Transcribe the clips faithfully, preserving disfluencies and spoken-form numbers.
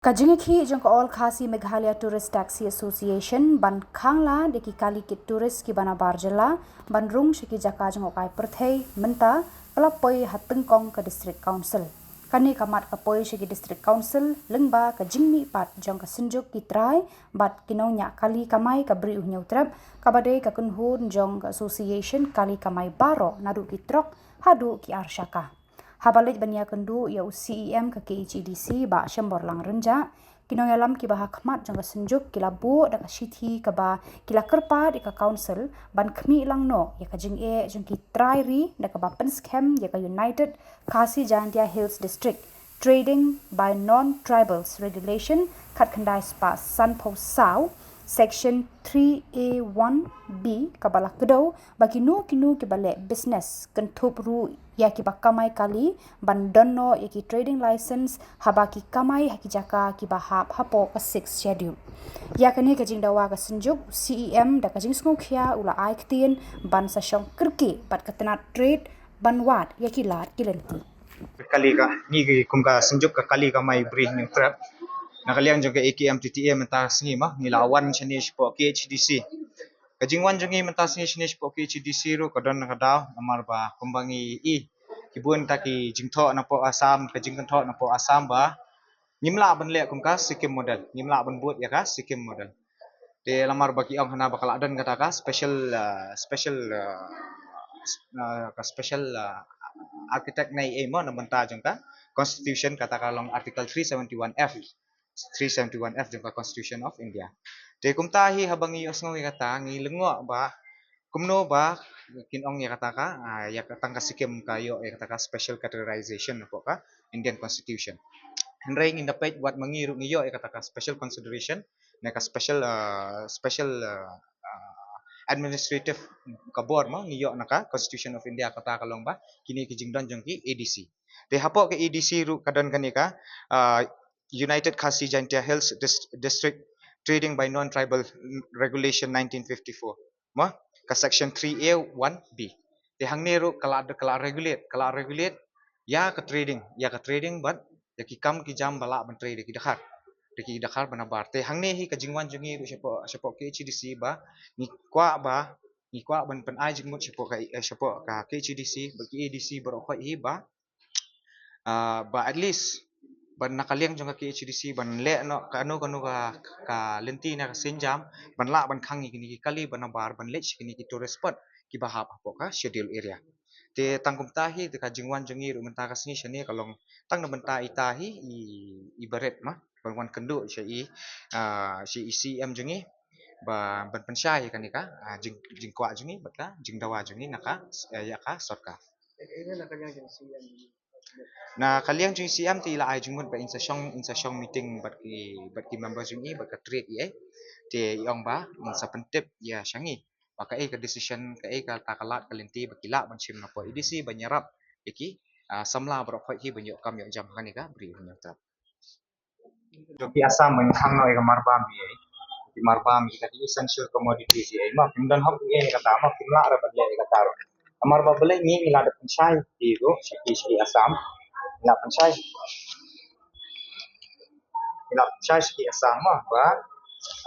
Ka jingïakhih jong ka All Khasi Meghalaya Tourist Taxi Association ban khang lad ïa ki kali kit tourist kiba nabar jylla ban rung sha ki jaka jngohkai pyrthei mynta ka la poi ha tyngkong ka District Council. Kane ka mat ka poi sha ki District Council lyngba ka jingmihpat jong ka Synjuk ki trai bad ki nongñiah kali kamai ka Bri U Hynñiewtrep, kaba dei ka kynhun jong ka Association Kali Kamai baroh, naduh ki trok haduh ki arshaka. Haba leit ban ïakynduh ïa u C E M ka K H A D C, Bah Shemborlang Rynjah, ki nongïalam kiba ha khmat jong ka Synjuk ki la buh da ka shithi kaba ki la kyrpad ïa ka Council ban khmih lang noh ïa ka jingeh jong ki trai ri da kaba pynskhem ïa ka United Khasi Jaintia Hills District Trading by Non-Tribals Regulation khatkhyndai spah sanphew saw, Section three A one B, kaba la kdew ba kino kino kiba leh business, kynthup ruh ïa kiba kamai kali, ban don noh ïa ki trading license haba ki kamai ha ki jaka kiba hap hapoh ka Sixth Schedule. Ïa kane ka jingdawa ka Synjuk, u C E M da ka jingsngewkhia u la ai ktien ban sa shong kyrkieh bad ka tnat trade ban wad ïa ki lad ki lynti. Kali ka, ngi ki kum ka Synjuk ka Kali Kamai Bri Hynñiewtrep, na ka liang jong ka A K M T T A mynta ka sngi ma ngi la wan shane shapoh K H A D C. Ka jingwan jong ngi mynta sngi shane shapoh K H A D C ruh ka don na ka daw namar ba kumba ngi i, ki bun ta ki jingthoh napoh Assam, ka jingkynthoh napoh Assam ba ngim lah ban leh kum ka Sikkim model, ngim lah ban bud ïa ka Sikkim model. Te lamar ba ki ong hana ba ka la don kata ka special, uh, special, uh, s- uh, ka special, uh, architect na i mo na mynta jong ka Constitution, kata ka long Article three seventy-one F, three seventy-one F jong ka Constitution of India. Te kumta hi haba ngi ïohsngew ïa kata ngi lyngngoh ba kumno ba kin ong ïa kata ka, ah, ïa ka tang ka Sikkim ka ïoh ïa kata ka special categorization napoh ka Indian Constitution. Hynrei ngin da peit wat ma ngi ruh ngi ïoh ïa kata ka special consideration, na ka special, ah, special, ah, ah, administrative ka bor ma ngi ïoh na ka Constitution of India, kata ka long ba kine ki jingdon jong ki A D C. Te hapoh ka A D C ruh ka don kane ka, ah, United Khasi Jaintia Hills Dis- District Trading by Non-Tribal Regulation nineteen fifty-four. Ma ka Section three A one B. Te hangne ruh ka la, ka la regulate, ka la regulate ïa ka trading, ïa ka trading bad ïa ki kam ki jam ba lah ban trade da ki dkhar, da ki dkhar ba nabar. Te hangne hi ka jingwan jong ngi ruh shapoh, shapoh K H A D C ba ngi kwah ba, ngi kwah ban pynai jingmut shapoh ka, eh, shapoh ka K H A D C bad ki A D C baroh khoit hi ba, ah, ba at least ban na ka liang jong ka K H A D C ban leh noh kano kano ka, ka lynti na ka sienjam ban lah ban khang ïa kine ki kali ba nabar ban leit sha kine ki tourist spot kiba hap hapoh ka schedule area. Te tang kumta hi te ka jingwan jong ngi ruh mynta ka sngi shane ka long tang na bynta ita hi i, i barit ma ban wan kynduh sha i, ah, sha i C E M jong ngi ba ban pynshai ïa kane ka, ah, jing, jingkwah jong ngi bad ka jingdawa jong ngi na ka, eh, ïa ka sorkar. Na ka liang jong i C E M te i la ai jingmut ba in sa shong, in sa shong meeting bad ki, bad ki member jong i bad ka trade i ei. Te i ong ba in sa pyntip ïa sha ngi ba kaei ka decision, kaei kata ka lad ka lynti ba ki lah ban shim napoh A D C ban ïarap ïa ki, ah, samla baroh khoit hi ban ïoh kam ïoh jam ha kane ka Bri Hynñiewtrep. Jong ki Assam ban khang noh ïa ka marbam i ei. Ki marbam, kita ki essential commodities i ei ma kim don hok i ei kata ma kim lah ruh ban leh ïa kata ruh. Namar ba balei ngi, ngi la da pynshai hi ruh sha ki, sha ki Assam. Ngi la pynshai, ngi la pynshai sha ki Assam ma ba,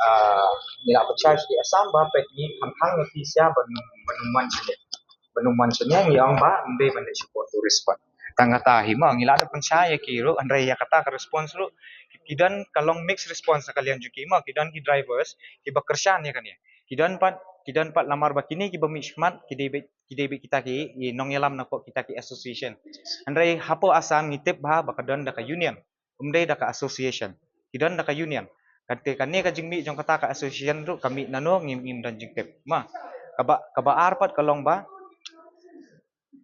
ah, ngi la pynshai sha ki Assam ba peit ngi khang khang ïa ki sha ban, ban ym wan shane, ban ym wan shane ngi ong ba ym dei ban leit shapoh tourist spot. Tang kata hi ma ngi la da pynshai ïa ki ruh, hynrei ïa kata ka response ruh ki don ka long mixed response na ka liang jong ki ma, ki don ki drivers kiba kyrshan ïa kane. Ki don pat, ki don pat lamar ba kine kiba mih shakhmat ki dei beit, ki dei beit kita ki, i nongïalam napoh kita ki association. Hynrei hapoh Assam ngi tip bha ba ka don da ka union, ym dei da ka association. Ki don da ka union. Kata kane ka jingmih jong kata ka association ruh ka mih nano ngim, ngim don jingtip ma. Kaba, kaba ar pat ka long ba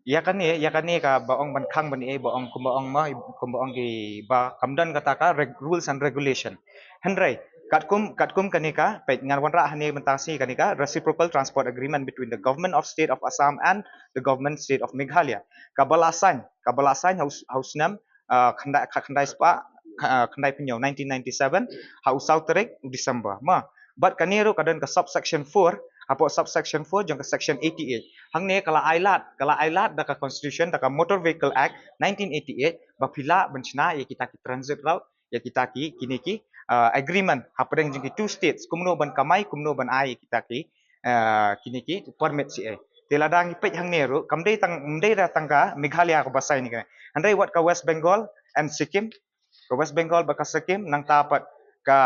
ïa kane, ïa kane kaba ong ban khang ban ei, ba ong kumba ong ma, kumba ong ki ba kam don kata ka reg- rules and regulation. Hynrei katkum, katkum kane ka, peit ngan wanrah hangne mynta sngi, kane ka Reciprocal Transport Agreement between the Government of State of Assam and the Government State of Meghalaya. Kaba la sign, kaba la sign ha u, ha u snem, ah, khyndai, kha- khyndai spah, kha- ah, khyndai phew hynñiew, nineteen ninety-seven, ha u saw tarik u December ma. Bad kane ruh ka don ka subsection four, hapoh subsection four jong ka section eighty-eight. Hangne ka la ai lad, ka la ai lad da ka Constitution, da ka Motor Vehicle Act nineteen eighty-eight, ba phi lah ban shna ïa kita ki transit route, ïa kita ki, kine ki, uh, agreement hapdeng jong ki two states, kumno ban kamai, kumno ban ai ïa kita ki, uh, kine ki permit C A. Te lada ngi peit hangne ruh, kam dei tang, kam dei da tang ka Meghalaya kaba sign ïa kane. Hynrei wat ka West Bengal and Sikkim, ka West Bengal bad ka Sikkim, nangta pat ka,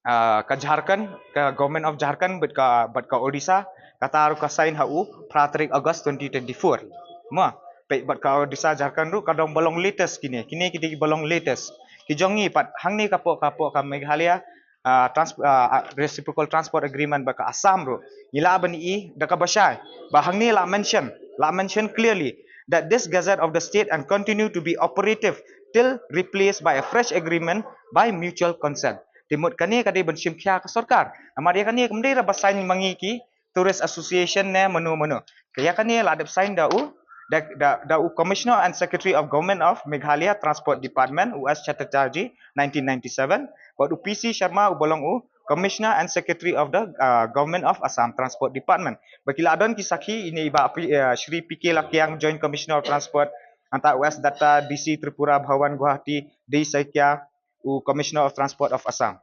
uh, ka Jharkhand, ka Government of Jharkhand bad ka, bad ka Odisha, kata ruh ka sign ha u phra tarik August twenty twenty-four. Mo, peit bad ka Odisha, Jharkhand ruh ka dang ba long latest kine, kine ki dei ba long latest. Ki jong ngi pat hangne ka pok, ka pok ka Meghalaya, uh, trans-, uh, uh, reciprocal transport agreement bad ka Assam ruh, ngi lah ban i da kaba shai ba hangne lah mention, lah mention clearly that this gazette of the state and continue to be operative till replaced by a fresh agreement by mutual consent. Te mut kane ka dei ban shim khia ka sorkar. Namar ïa kane kam dei ra ba sign ma ngi ki tourist association ne mano mano. Ka ïa kane la dep sign da u, da, da, da u Commissioner and Secretary of Government of Meghalaya Transport Department, u S Chattopadhyay, nineteen ninety-seven, bad u P C Sharma u ba long u Commissioner and Secretary of the, uh, Government of Assam Transport Department. Ba ki la don ki sakhi, ine i Bah P-, uh, Shri P K Lakiang, Joint Commissioner of Transport, nangta u S Datta, D C Tripura Bhawan Guwahati, D Saikia, u Commissioner of Transport of Assam.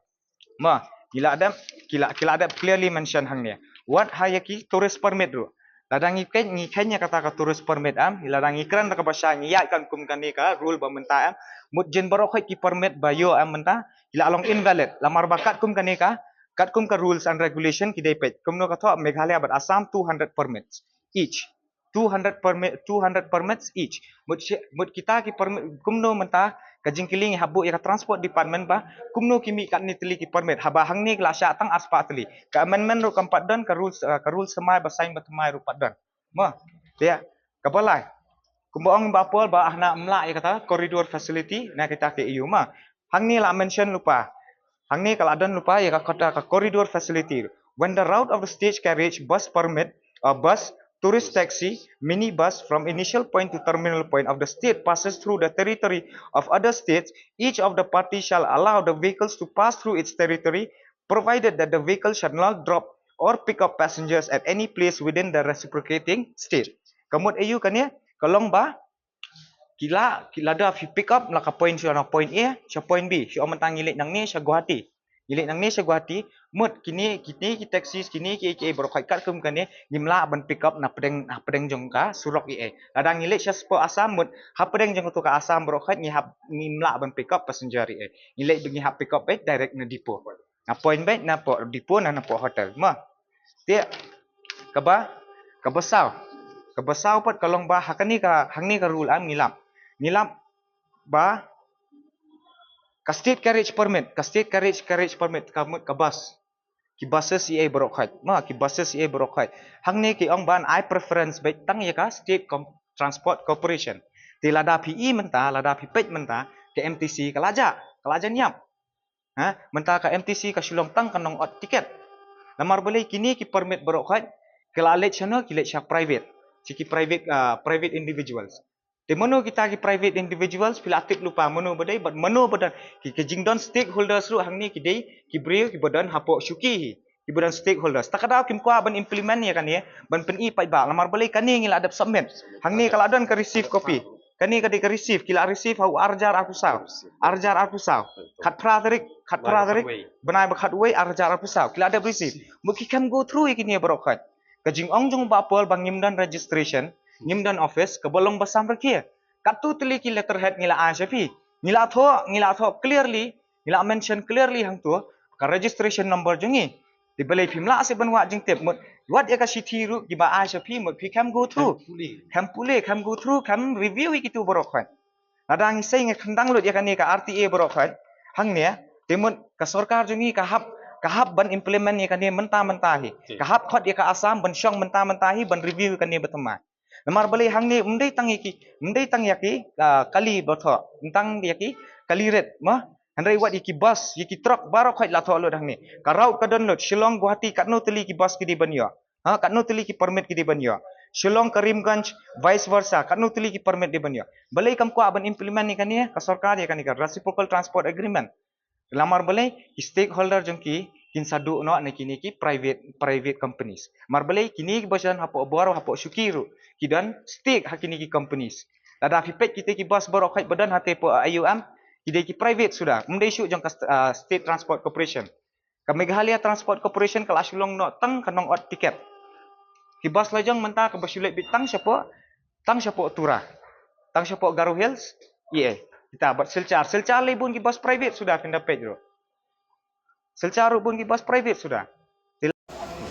Mo, ki la dep, ki la, ki la dep clearly mention hangne. Wat ha ïa ki tourist permit ruh, lada ngi kheiñ, ngi kheiñ ïa kata ka tourist permit, em, lada ngi kren da kaba shai, ngi ïaid kan kum kane ka rule ba mynta, em, mut jin baroh khoit ki permit ba ïoh, em, mynta ki la long invalid. Lamar ba katkum kane ka, katkum ka rules and regulation ki dei peit, kumno ka thoh, Meghalaya bad Assam two hundred permits each. Two hundred permit, two hundred permits each. Mut shi-, mut kita ki permit, kumno mynta ka jingkylli ngi hap buh ïa ka Transport Department ba kumno ki mih katne tylli ki permit, haba hangne ki la shah tang arspah tylli. Ka amendment ruh kam pat don, ka rules, uh, ka rules thymmai ba sign ba thymmai ruh pat don. Mo, te ïa kaba lai, kumba ong Bah Paul ba hana ym lah ïa kata corridor facility na kita ki A U, mo. Hangne la mention lypa. Hangne ka la don lypa ïa ka kata ka corridor facility. When the route of the stage carriage, bus permit, uh, bus, tourist taxi, minibus from initial point to terminal point of the state passes through the territory of other states, each of the party shall allow the vehicles to pass through its territory, provided that the vehicle shall not drop or pick up passengers at any place within the reciprocating state. Ka mut A U kane ka long ba ki la, ki lada phi pick up na ka point, sha na point A sha point B, sha mynta ngi leit nangne sha Guwahati, ngi leit nangne sha Guwahati, mut kine, kine ki taxis, kine ki, ki baroh khoit katkum kane, ngim lah ban pick up na pdeng, na pdeng jong ka surok A. Lada ngi leit sha spot Assam, mut ha pdeng jong kato ka Assam baroh khoit ngi hap, ngim lah ban pick up passenger A. Ngi leit, ngi hap pick up beit direct na depot. Na point beit, na pok depot, na, na pok hotel. Mo. Te kaba, kaba saw, kaba saw pat ka long ba ha kane ka, hangne ka rule, em, ngi lap, ngi lap ba ka state carriage permit, ka state carriage, carriage permit, ka mut ka bus, ki buses A baroh khoit, mo, ki buses A baroh khoit, hangne ki ong ban ai preference beit tang ïa ka State Com-, Transport Corporation. Te lada phi i mynta, lada phi peit mynta, ka M T C ka la jah, ka la jah niap. Ha, mynta ka M T C ka shu long tang ka nongot tiket. Namar balei kine ki permit baroh khoit ki la leit shano, ki leit sha private, sha ki private, ah, private individuals. Te mano kita ki private individuals, phi la tip lypa mano ba dei, bad mano ba don, ki, ki jingdon stakeholders ruh hangne ki dei ki briew kiba don hapoh shuki hi, kiba don stakeholders. Ta ka daw kim kwah ban implement ïa kane, ban pyni paidbah. Namar balei kane ngi la dep submit, hangne ka la don ka receive copy. Kane ka dei ka receive, ki la receive ha u ar hajar arphew saw. Ar hajar arphew saw. Khatphra tarik, khatphra tarik, bnai ba khatwei, ar hajar arphew saw. Ki la dep receive. Mut ki khlem go through ïa kine baroh khoit. Ka jingong jong Bah Paul ba ngim don registration, ngim don office, kaba long ba sam rakhe. Katto tylli ki letterhead ngi la ai sha phi. Ngi la thoh, ngi la thoh clearly, ngi la mention clearly hangto ka registration number jong ngi. Te balei phim lah shuh ban wad jingtip, mut wat ïa ka shithi ruh kiba ai sha phi, mut phi khlem go through. Khlem pule, khlem go through, khlem review ïa kito baroh khoit. Lada ngi sei ngi khang download ïa kane ka R T A baroh khoit hangne, te mut ka sorkar jong ngi ka hap, ka hap ban implement ïa kane mynta mynta hi. Ka hap khot ïa ka Assam ban shong mynta mynta hi ban review ïa kane ba thymmai. Namar balei hangne ym dei tang ïa ki, ym dei tang ïa ki, ah, kali ba thoh, ym tang ïa ki kali rit, mo. Hynrei wat ïa ki bus, ïa ki truck baroh khoit la thoh lut hangne. Ka route ka don lut, Shillong Guwahati katno tylli ki bus ki dei ban ïoh. Ha, katno tylli ki permit ki dei ban ïoh. Shillong Karimganj, vice versa, katno tylli ki permit dei ban ïoh. Balei kam kwah ban implement ïa kane ka sorkar, ïa kane ka Reciprocal Transport Agreement? Namar balei ki stakeholder jong ki kin sa duh noh na kine ki private, private companies. Namar balei kine kiba don hapoh bor, hapoh shuki ruh ki don stake ha kine ki companies. Lada phi peit kita ki bus baroh khoit ba don hatei hapoh A U M, Ki dei ki private suda, ym dei shuh jong ka st- ah, State Transport Corporation. Ka Meghalaya Transport Corporation ka la shu long noh tang ka nongot tiket. Ki bus la jong mynta kaba shu leit beit tang shapoh, tang shapoh Tura, tang shapoh Garo Hills, ïa. Kita bad Silchar, Silchar lei bun ki bus private suda, phin da peit ruh. Silchar ruh bun ki bus private suda.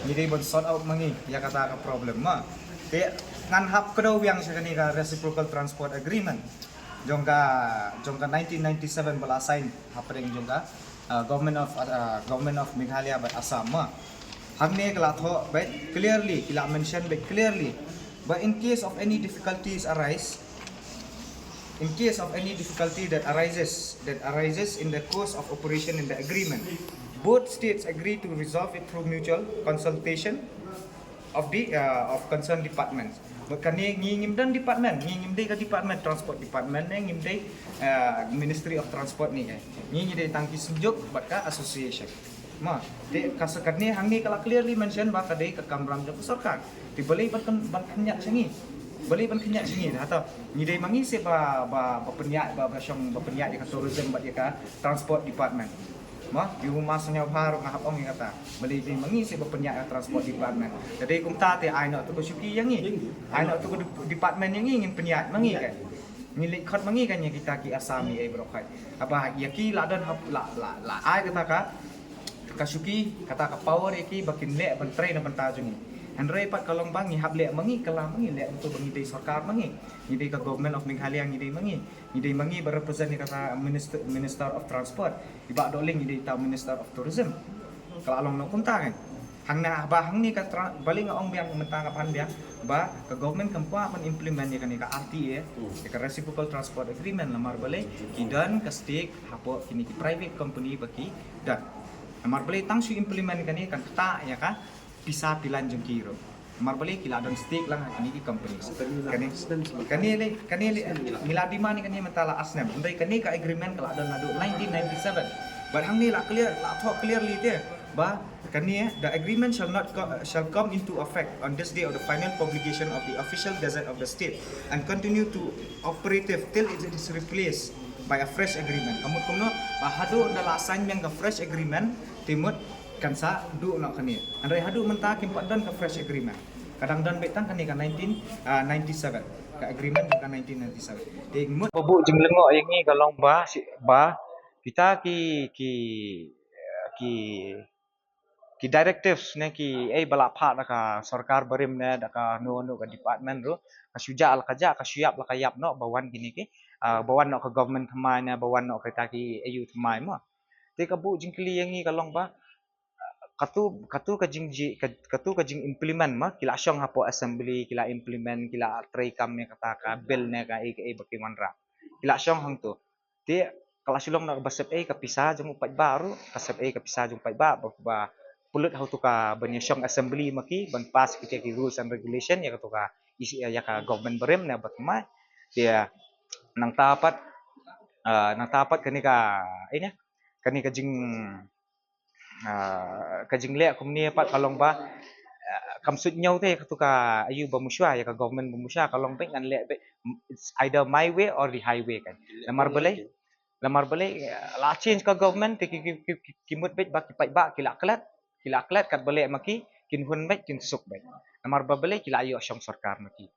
Ngi dei ban sort out ma ngi ïa kata ka problem ma. Te ngan hap kdew biang sha kane ka reciprocal transport agreement jong ka, jong ka nineteen ninety-seven ba la sign hapdeng jong ka, uh, Government of, uh, Government of Meghalaya bad Assam ma. Hangne ka la thoh beit clearly, ki la mention beit clearly, but in case of any difficulties arise, in case of any difficulty that arises, that arises in the course of operation in the agreement, both states agree to resolve it through mutual consultation of the, uh, of concerned departments. Bad kane ngi ngim don department, ngi ngim dei ka department, transport department ne ngim dei, uh, Ministry of Transport ne. Ngi ngi dei tang ki synjuk bad ka association. Ma, te ka sa kane hangne ka la clearly mention ba ka dei ka kamram jong ka sorkar. Te balei ban pyn- ban pynïaid sha ngi. Balei ban pynïaid sha ngi, hata ngi dei ma ngi se ba, ba, ba pynïaid, ba, ba shong, ba pynïaid ïa ka tourism bad ïa ka transport department. Ma, ïa u ma sngewbha ruh nga hap ong ïa kata. Balei dei ma ngi se ba pynïaid ïa ka transport department. Te dei kumta te ai noh tu ka shuki ïa ngi. Ai noh tu ka de- department ïa ngi, ngin pynïaid ma ngi kan. Ngin leit khot ma ngi kan ïa kita ki Assam ïa ei baroh khoit. Haba ïa ki la don hap la, la, la ai kata ka ka shuki, kata ka power ïa ki ba kin leh ban trei na bynta jong ngi. Hynrei pat ka long ba ngi hap leh ma ngi, kylla ma ngi, leh uto ba ngi dei sorkar ma ngi. Ngi dei ka Government of Meghalaya, ngi dei ma ngi. Ngi dei ma ngi ba represent ïa kata Minister, Minister of Transport. I Bah Dohling i dei uta Minister of Tourism. Ka la long noh kumta kan. Hangne, haba hangne ka tra- balei nga ong biang mynta, nga phan biang ba ka government kam kwah ban implement ïa kane ka R T A, ïa ka Reciprocal Transport Agreement, namar balei ki don ka stake hapoh kine ki private company ba ki don. Namar balei tang shu implement kane kan ktah ïa ka pisa pilan jong ki ruh. Namar balei ki la don stake lang ha kine ki companies. Kane, kane le, kane le, ngi la demand ïa kane mynta la ar snem. Hynrei kane ka agreement ka la don naduh nineteen ninety-seven. Bad hangne la clear, la thoh clearly te ba kane, the agreement shall not co- shall come into effect on this day of the final publication of the Official Gazette of the state and continue to operative till it is replaced by a fresh agreement. Ka mut kumno? Ba haduh da la sign biang ka fresh agreement, te mut kan sa duh noh kane. Hynrei haduh mynta kim pat don ka fresh agreement. Ka dang don beit tang kane ka nineteen, ah, ninety-seven. Ka agreement jong ka nineteen ninety-seven. Te mut ba buh jinglyngngoh ïa ngi ka long ba, shi- ba kita ki, ki, ki, ki directives ne ki ei ba la phah da ka sorkar barim ne da kano kano ka department ruh, ka shu jah la ka jah, ka shu ïap la ka ïap noh ba wan kine ki, ah, ba wan noh ka government thymmai ne ba wan noh kita ki A U thymmai mo. Te ka buh jingkylli ïa ngi ka long ba, katu, katu ka jingji, ka- katu ka jing implement ma, ki la shong hapoh assembly, ki la implement, ki la trei kam ïa kata ka bill ne ka ei ka ei ba ki wanrah. Ki la shong hangtu. Te ka la shu long na ba sep ei ka pisa jong u paidbah ruh, ka sep ei ka pisa jong u paidbah ba, ba pynlut ha utu ka ban ïa shong assembly ma ki ban pass kita ki rules and regulation ïa katu ka isi ïa ka government barim ne ba thymmai. Te nangta pat, ah, nangta pat kane ka, ei ne, kane ka jing, ah, ka jingleh kumne pat ka long ba, ah, kam suit ñiew te katu ka A U ba mynshuwa, ïa ka government ba mynshuwa, ka long beit ngan leh beit, it's either my way or the highway kan. Namar balei, namar balei, ah, la change ka government te ki, ki, ki, ki, ki mut beit ba ki paidbah ki la klet, ki la klet kat ba leh ma ki, kin hun beit, kin suk beit. Namar ba balei, ki la ïoh shong sorkar ma ki.